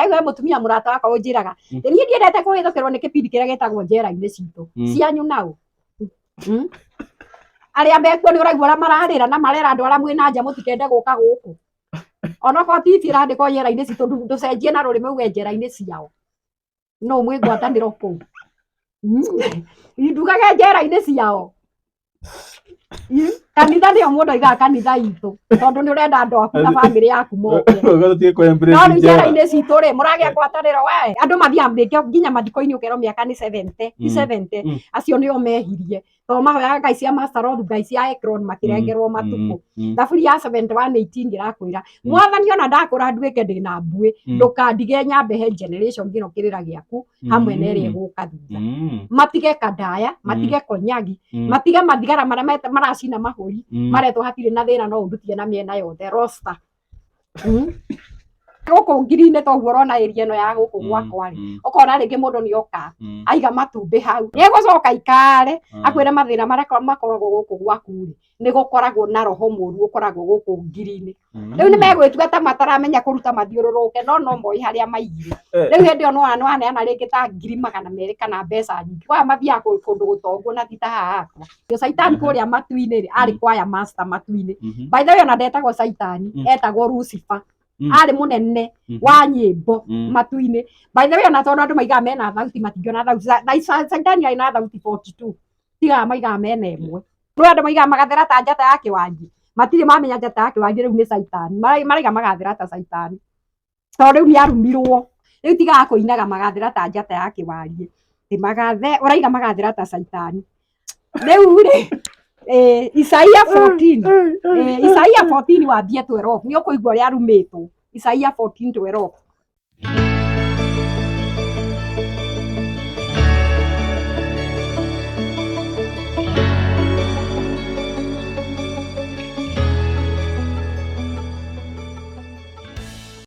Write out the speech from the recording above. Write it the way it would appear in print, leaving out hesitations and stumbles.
Ndaigua he mũtumia mũrata wakwa ũnjĩraga, niĩ ndiendete kũhĩtũkĩrwo nĩ kĩbindi kĩrĩa gĩtagwo njera-inĩ citũ. Cianyu nao. Arĩa mekuo nĩ ũraigua ũrĩa mararĩra na marera andũ arĩa mwĩ na nja mũtikende gũka gũkũ. Onokorwo TV ĩrandĩkwo njera-inĩ citũ, ndũcenjie na rũrĩmĩ uge njera-inĩ ciao. No mwĩ ngwatanĩro kũu. Ndugage njera-inĩ ciao. Kanitha nĩyo mũndũ aigaga kanitha itũ, tondũ nĩ ũrenda andũ aku na bamĩrĩ yaku moke. Ũgathiĩ kũ embrace No rĩu njera. njera-inĩ citũ rĩ, mũragĩa ngwatanĩro we. Andũ mathiaga rĩngĩ nginya mathiko-inĩ ũkerwo mĩaka nĩ 70, ti 70. Acio nĩo mehirie. Tondũ mahoyaga ngai cia Mastaroth, ngai cia Ekron makĩrengerwo matukũ. Thaburi ya 71:18 ĩrakwĩra, Mwathani ona ndakũra nduĩke ndĩna mbuĩ, ndũkandige nyambe he generation ĩno kĩrĩra gĩaku hamwe na ĩrĩa ĩgũka thutha. Matige kandaya, matige konyagi, matige mathigara marĩa maracina mahũri, maretwo hatirĩ na thĩna no ũndutie na mĩena yothe roster. Gũkũ ngiri-inĩ toguo ũrona area ĩno ya gũkũ gwakwa rĩ, ũkona rĩngĩ mũndũ nĩ oka aiga matumbĩ hau, nĩ egũcoka ikare akwĩre mathĩna marĩa makoragwo gũkũ gwaku rĩ, nĩ gũkoragwo na roho mũru ũkoragwo gũkũ ngiri-inĩ. Rĩu nĩ megwĩtua ta mataramenya kũruta mathiũrũrũke, no no moĩ harĩa maigire. Rĩu hĩndĩ ĩyo nĩ waneana rĩngĩ ta 200,000 kana mbeca nyingĩ, kwaya mathiaga kũndũ gũtongu na ti ta haha hakwa. Caitani kũrĩa matu-inĩ rĩ, arĩ kwaya master matu-inĩ. By the way ona ndetagwo Caitani, etagwo Lucifer. Arĩ mũnene wa nyĩmbo matu-inĩ. By the way ona tondũ andũ maigaga mena thauti, matingĩona thauti. Caitani arĩ na thauti 42. Tigaga maigaga mena ĩmwe. Rĩu andũ maigaga magathera ta njata ya kĩwanji. Matirĩ mamenya njata ya kĩwanji rĩu nĩ Caitani. Maraiga magathera ta Caitani. Tondũ rĩu nĩ arumirwo. Rĩu tigaga kũinaga magathera ta njata ya kĩwariĩ. Ti magathe, ũraiga magathera ta Caitani. Rĩu rĩ, Isaia 14. Isaia 14 wambie 12. Nĩ ũkũigua ũrĩa arumĩtwo. Isaia 14:12.